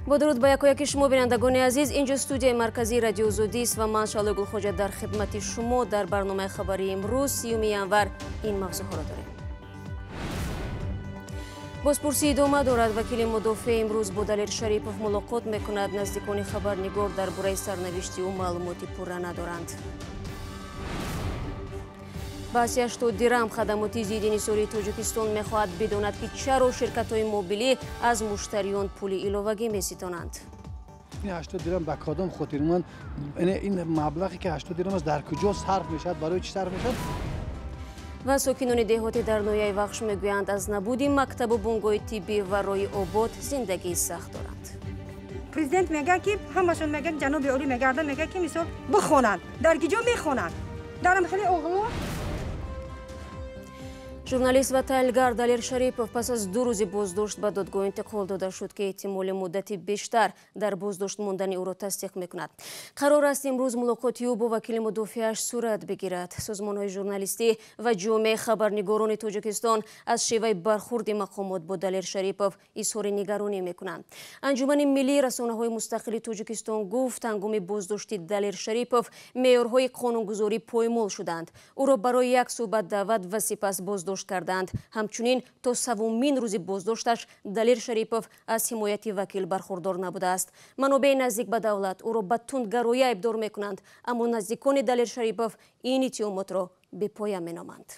Бо дуруд ба якояки шумо, бинандагони азиз. Инҷо студияи марказии Радио Озодист ва ман, Шаҳлои Гулхоҷа, дар хидмати шумо. Дар барномаи хабарии имрӯз, 30 январ, ин мавзӯъҳоро дорем. Бозпурсӣ идома дорад. Вакили мудофеъ имрӯз бо Далер Шарипов мулоқот мекунад. Наздикони хабарнигор дар бораи сарнавишти ӯ маълумоти пурра надоранд. Баҳси 80 дирам. Хадамоти зидди инҳисории Тоҷикистон мехоҳад бидонад, ки чаро ширкатҳои мобилӣ аз муштариён пули иловагӣ меситонанд. Ин 80 дирам ба кадом хотир? Ман ин маблағе ки 80 дирам аст, дар куҷо сарф мешавад, барои чӣ сарф мешавад? Ва сокинони деҳотӣ дар ноҳияи Вахш мегӯянд, аз набуди мактабу бунгоҳи тиббӣ ва роҳи обод зиндагии сахт доранд. Президент мегӯяд, ки ҳамашон мегӯяд, ҷаноби олӣ мегардад, мегӯяд, ки мисол бихонанд. Дар киҷо мехонанд? Дарам хеле оғло. Журналист ва таҳлилгар Далер Шарипов пас аз 2 рӯзи боздошт ба додгоҳ интиқол дода шуд, ки эҳтимоли муддати бештар дар боздошт мондани ӯро тасдиқ мекунад. Қарор аст, имрӯз мулоқоти ӯ бо вакили мудофиааш сурат бигирад. Созмонҳои журналистӣ ва ҷомеаи хабарнигорони Тоҷикистон аз шеваи бархурди мақомот бо Далер Шарипов изҳори нигаронӣ мекунанд. Анҷумани миллии расонаҳои мустақили Тоҷикистон гуфт, ҳангоми боздошти Далер Шарипов меъёрҳои қонунгузорӣ поймол шуданд. Ӯро барои як суҳбат даъват ва сипас боздошт карданд. Ҳамчунин то севумин рӯзи боздошташ Далер Шарипов аз ҳимояти вакил бархурдор набудааст. Манобеи наздик ба давлат ӯро ба тундгароӣ айбдор мекунанд, аммо наздикони Далер Шарипов ин иттиҳомотро бепоя меноманд.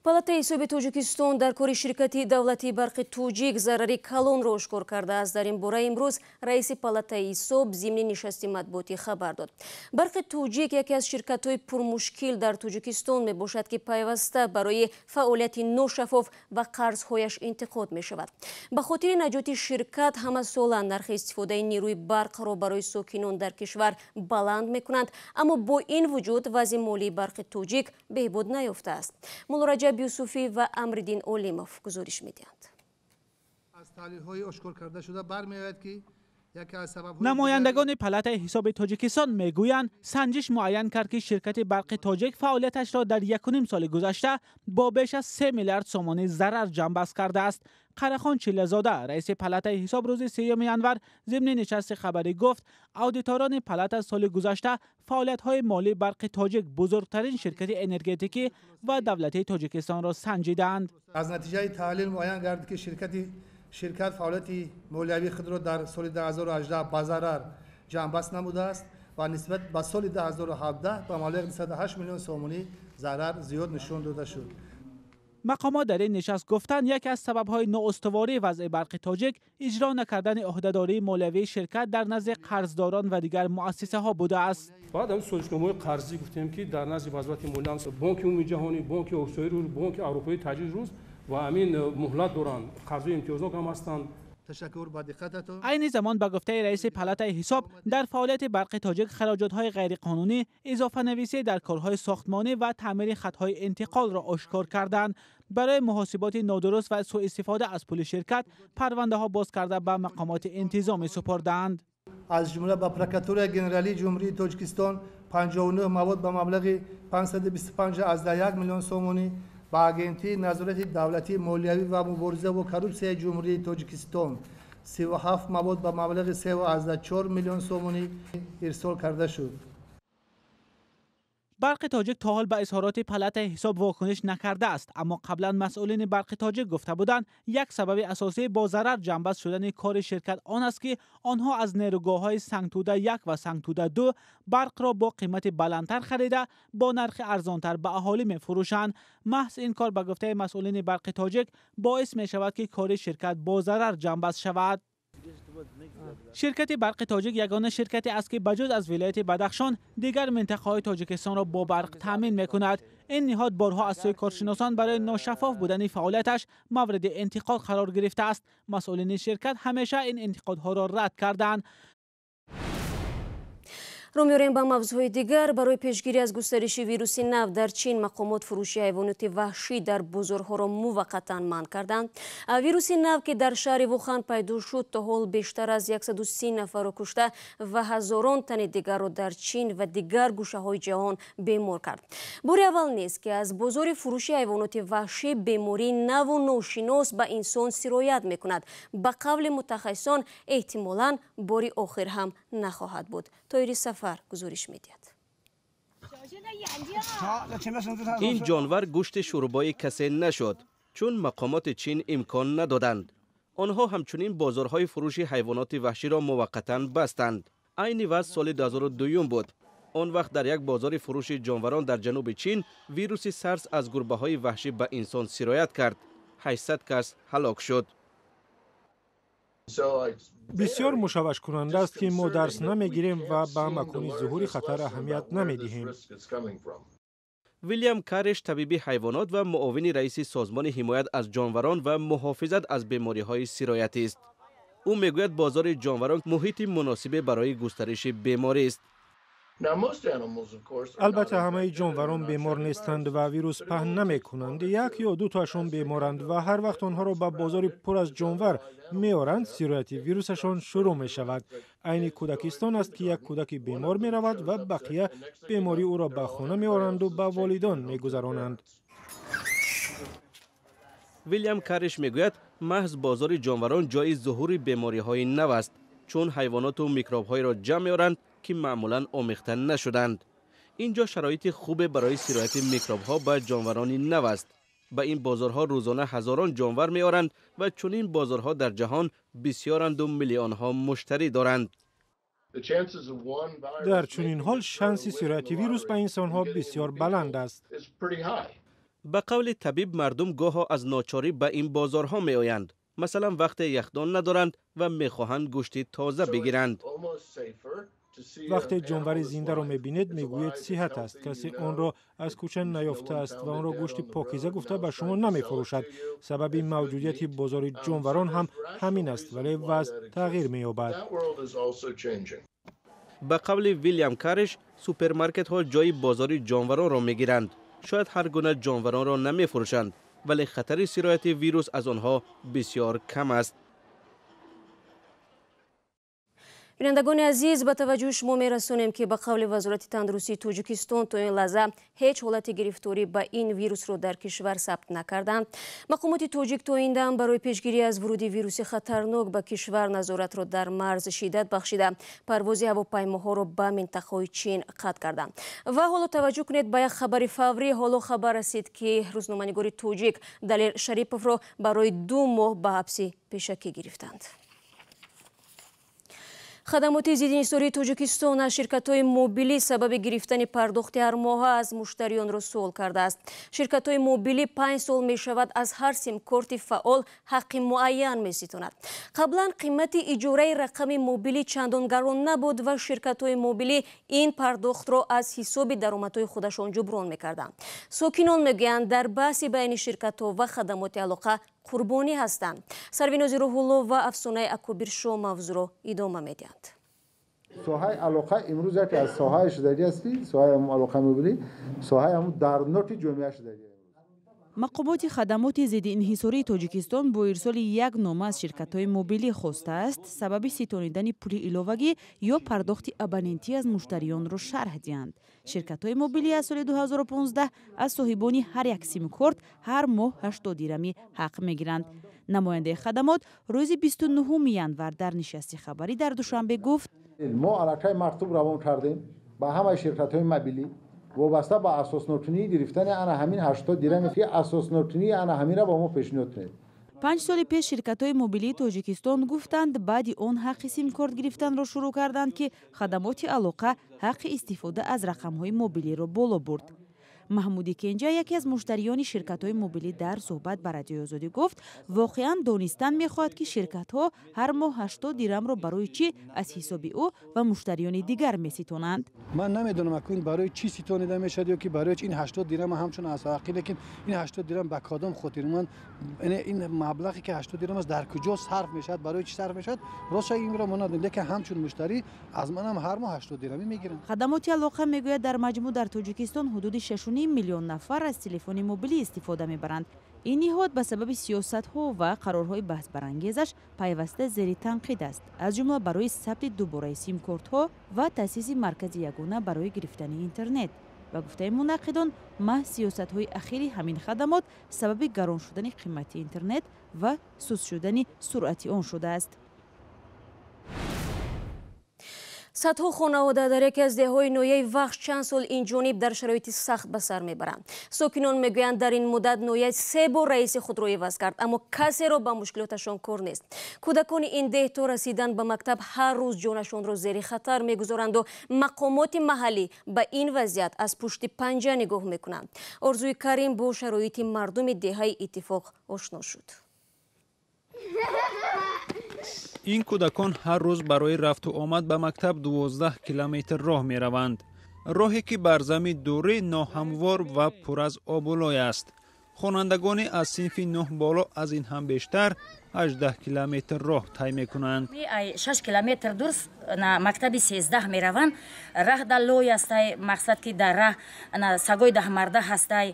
Палатаи ҳисоби Тоҷикистон дар кори ширкати давлатии Барқи Тоҷик зарари калонро ошкор кардааст. Дар ин бора имрӯз раиси палатаи ҳисоб зимни нишасти матбуотӣ хабар дод. Барқи Тоҷик яке аз ширкатҳои пурмушкил дар Тоҷикистон мебошад, ки пайваста барои фаъолияти ношаффоф ва қарзҳояш интиқод мешавад. Ба хотири наҷоти ширкат ҳамасола нархи истифодаи нерӯи барқро барои сокинон дар кишвар баланд мекунанд, аммо бо ин вуҷуд вазъи молии Барқи Тоҷик беҳбуд наёфтааст. Муллораҷаб Юсуфӣ ва Амриддин Олимов гузориш медиҳанд. Аз таҳлилҳои ошкор карда шуда бармеояд, ки яке аз сабабҳои Намояндагони палатаи ҳисоби Тоҷикистон мегӯянд, санҷиш муайян кард, ки ширкати Барқи Тоҷик фаъолияташро дар 1,5 соли гузашта бо беш аз 3 миллиард сомонӣ зарар ҷамъбаст кардааст. Қарахон Чиллазода, раиси палатаи ҳисоб, рӯзи 3 январ зимни нишасти хабарӣ гуфт, аудиторони палата соли гузашта фаъолиятҳои молии Барқи Тоҷик, бузургтарин ширкати энергетикӣ ва давлатии Тоҷикистонро санҷидаанд. Аз натиҷаи таҳлил муайян гардид, ки ширкат фаъолияти молиявии худро дар соли 2018 ба зарар ҷамъбаст намудааст ва нисбат ба соли 2017 ба маблағи 208 миллион сомонӣ зарар зиёд нишон дода шуд. Мақомот дар ин нишаст гуфтанд, яке аз сабабҳои ноустувории вазъи Барқи Тоҷик иҷро накардани ӯҳдадории молиявии ширкат дар назди қарздорон ва дигар муассисаҳо будааст. Баъд ҳамин созишномаҳои қарзӣ гуфтем, ки дар назди Вазорати молия, Бонки Умумии Ҷаҳонӣ, Бонки Осиёи Рушд, Бонки Аврупоии таҷдиди рушд ва ҳамин муҳлат доранд, қарзҳои имтиёзнок ҳам ҳастанд. Ташаккур ба диққататон. Айни замон, ба гуфтаи раиси палатаи ҳисоб, дар фаъолияти Барқи Тоҷик хароҷотҳои ғайриқонунӣ, изофанависӣ дар корҳои сохтмонӣ ва таъмири хатҳои интиқолро ошкор карданд. Барои муҳосиботи нодуруст ва сӯистифода аз пули ширкат парвандаҳо боз карда, ба мақомоти интизомӣ супурдаанд. Аз ҷумла ба Прокуратураи Генералии Ҷумҳурии Тоҷикистон 59 мавод ба маблағи 525,1 миллион сомонӣ, ба Агентии назорати давлатии молиявӣ ва мубориза бо коррупсияи Ҷумҳурии Тоҷикистон 37 мавод ба маблағи 3,4 миллион сомонӣ ирсол карда шуд. Барқи Тоҷик то ҳол ба изҳороти палатаи ҳисоб вокуниш накардааст, аммо қаблан масъулини Барқи Тоҷик гуфта буданд, як сабаби асосии бо зарар ҷамъбаст шудани кори ширкат он аст, ки онҳо аз нерӯгоҳҳои Сангтуда 1 ва Сангтуда 2 барқро бо қимати баландтар харида, бо нархи арзонтар ба аҳолӣ мефурӯшанд. Маҳз ин кор, ба гуфтаи масъулини Барқи Тоҷик, боис мешавад, ки кори ширкат бо зарар ҷамъбаст шавад. Ширкати Барқи Тоҷик ягона ширкате аст, ки ба ҷуз аз вилояти Бадахшон дигар минтақаҳои Тоҷикистонро бо барқ таъмин мекунад. Ин ниҳод борҳо аз сӯи коршиносон барои ношаффоф будани фаъолияташ мавриди интиқод қарор гирифтааст. Масъулини ширкат ҳамеша ин интиқодҳоро рад карданд. Рӯ меорем ба мавзӯъҳои дигар. Барои пешгирӣ аз густариши вируси нав дар Чин мақомот фурӯши ҳайвоноти ваҳшӣ дар бозорҳоро муваққатан манъ карданд. Вируси нав, ки дар шаҳри Вухан пайдо шуд, то ҳол бештар аз 130 нафарро кушта ва ҳазорон тани дигарро дар Чин ва дигар гӯшаҳои ҷаҳон бемор кард. Бори аввал нест, ки аз бозори фурӯши ҳайвоноти ваҳшӣ бемории наву ношинос ба инсон сироят мекунад. Ба қавли мутахассисон, эҳтимолан бори охир ҳам нахоҳад буд. Тоири Сафар гузориш медиҳад. Ин ҷонвар гӯшти шӯрбои касе нашуд, чун мақомоти Чин имкон надоданд. Онҳо ҳамчунин бозорҳои фурӯши ҳайвоноти ваҳширо муваққатан бастанд. Айни вазъ соли 2002 буд. Он вақт дар як бозори фурӯши ҷонварон дар ҷануби Чин вируси сарс аз гурбаҳои ваҳшӣ ба инсон сироят кард. 800 кас ҳалок шуд. Бисёр мушаввашкунанда аст, ки мо дарс намегирем ва ба макони зуҳури хатар аҳамият намедиҳем. Вилям Кариш табиби ҳайвонот ва муовини раиси созмони ҳимоят аз ҷонварон ва муҳофизат аз бемориҳои сироятист. Ӯ мегӯяд, бозори ҷонварон муҳити муносибе барои густариши беморист. Албатта, ҳамаи ҷонварон бемор нестанд ва вирус паҳн намекунанд. Як ё дутоашон беморанд ва ҳар вақт онҳоро ба бозори пур аз ҷонвар меоранд, сирояти вирусашон шурӯъ мешавад. Айни кӯдакистон аст, ки як кӯдаки бемор меравад ва бақия бемории ӯро ба хона меоранду ба волидон мегузаронанд. Вилям Кариш мегӯяд, маҳз бозори ҷонварон ҷои зуҳури бемориҳои нав аст, чун ҳайвоноту микробҳоеро ҷамъ меоранд, ки маъмулан омехта нашуданд. Ин ҷо шароити хубе барои сирояти микробҳо ба ҷонварони нав аст. Ба ин бозорҳо рӯзона ҳазорон ҷонвар меоранд ва чунин бозорҳо дар ҷаҳон бисёранду миллионҳо муштарӣ доранд. Дар чунин ҳол шанси сирояти вирус ба инсонҳо бисёр баланд аст. Ба қавли табиб, мардум гоҳо аз ночорӣ ба ин бозорҳо меоянд. Масалан, вақте яхдон надоранд ва мехоҳанд гӯшти тоза бигиранд. Вақте ҷонвари зиндаро мебинед, мегӯед, сиҳат аст, касе онро аз кӯча наёфтааст ва онро гӯшти покиза гуфта ба шумо намефурӯшад. Сабаби мавҷудияти бозори ҷонварон ҳам ҳамин аст, вале вазъ тағйир меёбад. Ба қавли Вилям Кариш, супермаркетҳо ҷои бозори ҷонваронро мегиранд. Шояд ҳар гуна ҷонваронро намефурӯшанд, вале хатари сирояти вирус аз онҳо бисёр кам аст. Бинандагони азиз, ба таваҷҷӯҳи шумо мерасонем, ки ба қавли Вазорати тандурустии Тоҷикистон то ин лаҳза ҳеҷ ҳолати гирифторӣ ба ин вирусро дар кишвар сабт накарданд. Мақомоти тоҷик то ин дам барои пешгирӣ аз вуруди вируси хатарнок ба кишвар назоратро дар марз шиддат бахшида, парвози ҳавопаймоҳоро ба минтақаҳои Чин қатъ карданд. Ва ҳоло таваҷҷӯҳ кунед ба як хабари фаврӣ. Ҳоло хабар расид, ки рӯзноманигори тоҷик Далер Шариповро барои 2 моҳ ба ҳабси пешакӣ гирифтанд. Хадамоти зидди-инҳисории Тоҷикистон аз ширкатҳои мобилӣ сабаби гирифтани пардохти ҳармоҳа аз муштариёнро суол кардааст. Ширкатҳои мобилӣ 5 сол мешавад аз ҳар симкорти фаъол ҳаққи муайян меситонад. Қаблан қимати иҷораи рақами мобилӣ чандон гарон набуд ва ширкатҳои мобилӣ ин пардохтро аз ҳисоби даромадҳои худашон ҷуброн мекарданд. Сокинон мегӯянд, дар баҳси байни ширкатҳо ва хадамоти алоқа қурбонӣ ҳастанд. Сарвинози Рӯҳулло ва Афсонаи Акобиршо мавзӯъро идома медиҳанд. Соҳаи алоқа имрӯз яке аз соҳаи шудагӣ аст, ки соҳаи алоқа мобилӣ соҳаи ҳамун дардноки ҷомеа шудагӣ. Мақомоти хадамоти зидди-инҳисории Тоҷикистон бо ирсоли як нома аз ширкатҳои мобилӣ хостааст, сабаби ситонидани пули иловагӣ ё пардохти абонентӣ аз муштариёнро шарҳ диҳанд. Ширкатҳои мобилӣ аз соли 2015 аз соҳибони ҳар як симкорт ҳар моҳ 80 дирами ҳақ мегиранд. Намояндаи хадамот рӯзи 29 январ дар нишасти хабарӣ дар Душанбе гуфт: мо аллакай мактуб равон кардем ба ҳамаи ширкатҳои мобилӣ вобаста ба асоснокунии гирифтани ана ҳамин 80 дирами, ки асоснокунии ана ҳаминро ба мо пешниҳод кунед. 5 соли пеш ширкатҳои мобилии Тоҷикистон гуфтанд, баъди он ҳаққи симкорт гирифтанро шурӯъ карданд, ки хадамоти алоқа ҳаққи истифода аз рақамҳои мобилиро боло бурд. Маҳмуди Кенҷа, яке аз муштариёни ширкатҳои мобилӣ, дар суҳбат ба Радиои Озодӣ гуфт, воқеан донистан мехоҳад, ки ширкатҳо ҳар моҳ 80 дирамро барои чӣ аз ҳисоби ӯ ва муштариёни дигар меситонанд. Ман намедонам акун барои чӣ ситонида мешавад ё ки барои ин 80 дирам ҳамчун аз ҳаққи, лекин ин 80 дирам ба кадом хотир? Ман ин маблағе ки 80 дирам аст дар куҷо сарф мешавад, барои чӣ сарф мешавад, росташ инро мо надонем, лекин ҳамчун муштарӣ аз манам ҳар моҳ 80 дирамӣ мегиранд. Хадамоти алоқа мегӯяд, дар маҷмӯъ дар Тоҷикистон ҳудуди 6,5 миллион нафар аз телефони мобилӣ истифода мебаранд. Ин ниҳод ба сабаби сиёсатҳо ва қарорҳои баҳсбарангезаш пайваста зери танқид аст, аз ҷумла барои сабти дубораи симкортҳо ва таъсиси маркази ягона барои гирифтани интернет. Ба гуфтаи мунаққидон, маҳз сиёсатҳои ахири ҳамин хадамот сабаби гарон шудани қимати интернет ва суст шудани суръати он шудааст. Садҳо хонавода дар яке аз деҳҳои ноҳияи Вахш чанд сол инҷониб дар шароити сахт ба сар мебаранд. Сокинон мегӯянд, дар ин муддат ноҳия 3 бор раиси худро иваз кард, аммо касеро ба мушкилоташон кор нест. Кӯдакони ин деҳ то расидан ба мактаб ҳар рӯз ҷонашонро зери хатар мегузоранду мақомоти маҳаллӣ ба ин вазъият аз пушти панҷа нигоҳ мекунанд. Орзуи Карим бо шароити мардуми деҳаи Иттифоқ ошно шуд. Ин кӯдакон ҳар рӯз барои рафту омад ба мактаб 12 километр роҳ мераванд. Роҳе ки бар зами дурӣ ноҳамвор ва пур аз обу лой аст. Хонандагони аз синфи 9 боло аз ин ҳам бештар 18 километр роҳ тай мекунанд. 6 километр дур на мактаби 13 мераванд. Раҳ дар лой ҳастай, мақсад ки дар раҳ сагои даҳмарда ҳастай.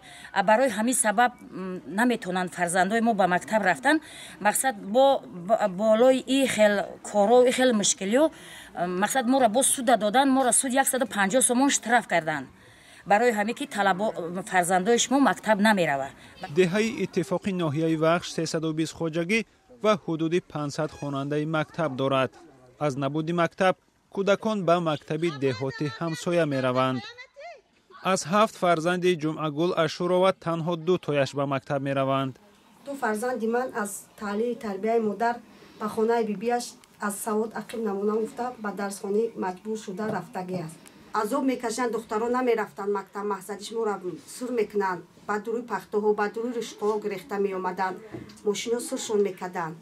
Барои ҳамин сабаб наметавонанд фарзандои мо ба мактаб рафтан. Мақсад бо болои и хел коро, и хел мушкилиё, мақсад моро бо суда додан, моро суд 150 сомон штраф карданд. Барои ҳамин ки талабо фарзандои шумо мактаб намеравад. Деҳаи Иттифоқи ноҳияи Вахш 320 хоҷагӣ ва ҳудуди 500 хонандаи мактаб дорад. Аз набуди мактаб кӯдакон ба мактаби деҳоти ҳамсоя мераванд. Аз 7 фарзанди Ҷумъагул Ашурова танҳо 2 тояш ба мактаб мераванд. 2 фарзанди ман аз таълими тарбияи модар ба хонаи бибиаш аз савод ақиб намона гуфта ба дарсхонӣ маҷбур шуда рафтагӣ аст. Азоб мекашанд, духтарон намерафтанд мактаб, маҳзадиш моро сур мекунанд. Ба дуруи пахтаҳо, ба дуруи ришқҳо гирехта меомаданд, мошино суршон мекарданд.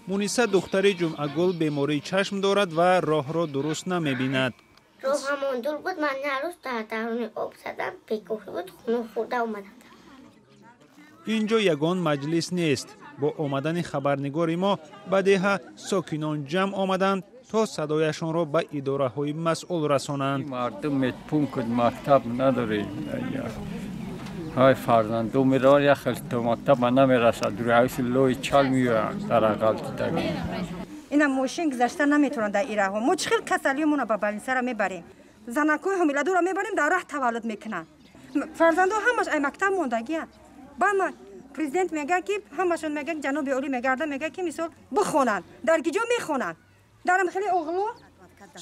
Муниса духтари Ҷумъагул бемории чашм дорад ва роҳро дуруст намебинад. Роҳ ҳамон дур буд, ман ҳар рӯз дар даруни об задам, бекофӣ буд, хунук хӯрда омадам. Инҷо ягон маҷлис нест. Бо омадани хабарнигори мо ба деҳа сокинон ҷамъ омаданд то садояшонро ба идораҳои масъул расонанд. Мардум медпункт мактаб надоред. Ҳай фарзандо мераванд, як хел то мактаба намерасад. Рӯи лои чал меоянд дар ағалтидаги. Ина мошин гузашта наметавонанд дар ираҳо. Мо чӣ хел касалиёмонро ба балнисара мебарем? Занакҳои ҳомиладорро мебарем, дар раҳ таваллуд мекунанд. Фарзандо ҳамаш ай мактаб мондагиянд. Ба ман президент мегӯяд ки ҳамашон мегӯяд, ҷаноби олӣ мегардад, мегӯяд ки мисол бихонанд. Дар киҷо мехонанд? Дарам хеле оғло.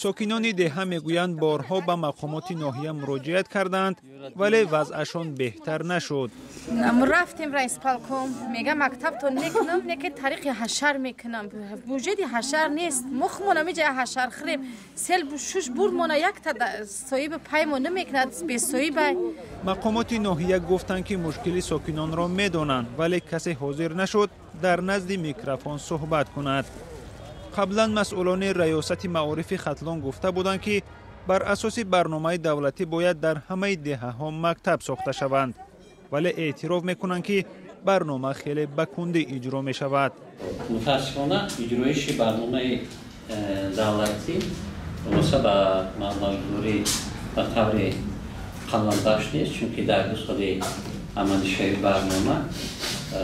Сокинони деҳа мегӯянд, борҳо ба мақомоти ноҳия муроҷиат карданд, вале вазъашон беҳтар нашуд. Рафтем раисполком, мега мактабтон мекунам, не ки тариқи ҳашар мекунам. Буҷети ҳашар нест. Мо хумона миҷа ҳашар хӯрем. Сел шуш бурдмона якта соҳиби паймо намекунад, бесоҳиба. Мақомоти ноҳия гуфтанд, ки мушкили сокинонро медонанд, вале касе ҳозир нашуд дар назди микрофон суҳбат кунад. Қаблан масъулони раёсати маорифи Хатлон гуфта буданд, ки бар асоси барномаи давлатӣ бояд дар ҳамаи деҳаҳо мактаб сохта шаванд, вале эътироф мекунанд, ки барнома хеле ба кундӣ иҷро мешавад. Мутаассифона иҷроиши барномаи давлатӣ вобаста ба маблағгузорӣ ба таври қаламбахш нест, чунки дар 2 соли амалишавии барнома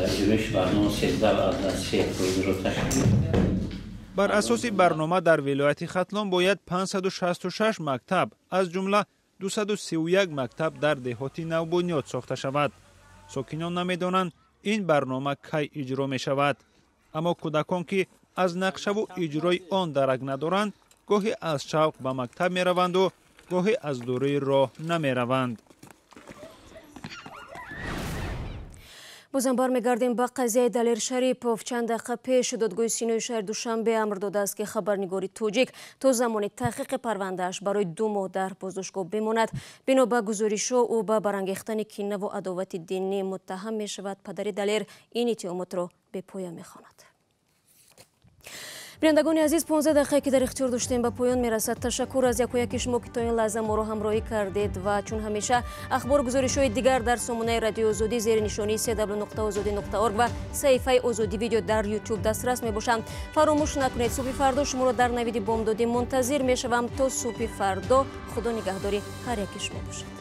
иҷроиши барнома 13,3% ташкил медиҳад. Бар асоси барнома дар вилояти Хатлон бояд 566 мактаб, аз ҷумла 231 мактаб дар деҳоти навбунёд сохта шавад. Сокинон намедонанд ин барнома кай иҷро мешавад. Аммо кӯдакон, ки аз нақшаву иҷрои он дарак надоранд, гоҳе аз шавқ ба мактаб мераванду гоҳе аз дурии роҳ намераванд. Бозам бармегардем ба қазияи Далер Шарипов. Чанд дақиқа пеш додгоҳи Синои шаҳри Душанбе амр додааст, ки хабарнигори тоҷик то замони таҳқиқи парвандааш барои 2 моҳ дар боздоштгоҳ бимонад. Бино ба гузоришҳо, ӯ ба барангехтани кинаву адовати динӣ муттаҳам мешавад. Падари Далер ин иттиҳомотро бепоя мехонад. Бинандагони азиз, 15 дақиқае ки дар ихтиёр доштем ба поён мерасад. Ташаккур аз яку яки шумо, ки то ин лаҳза моро ҳамроҳӣ кардед ва чун ҳамеша ахбору гузоришҳои дигар дар сомонаи Радиои Озодӣ зери нишонии cw.ozodi.org ва саҳифаи Озодӣ Видео дар YouTube дастрас мебошанд. Фаромӯш накунед, субҳи фардо шуморо дар навиди бомдодӣ мунтазир мешавам. То субҳи фардо Худо нигаҳдори ҳар яки шумо бошад.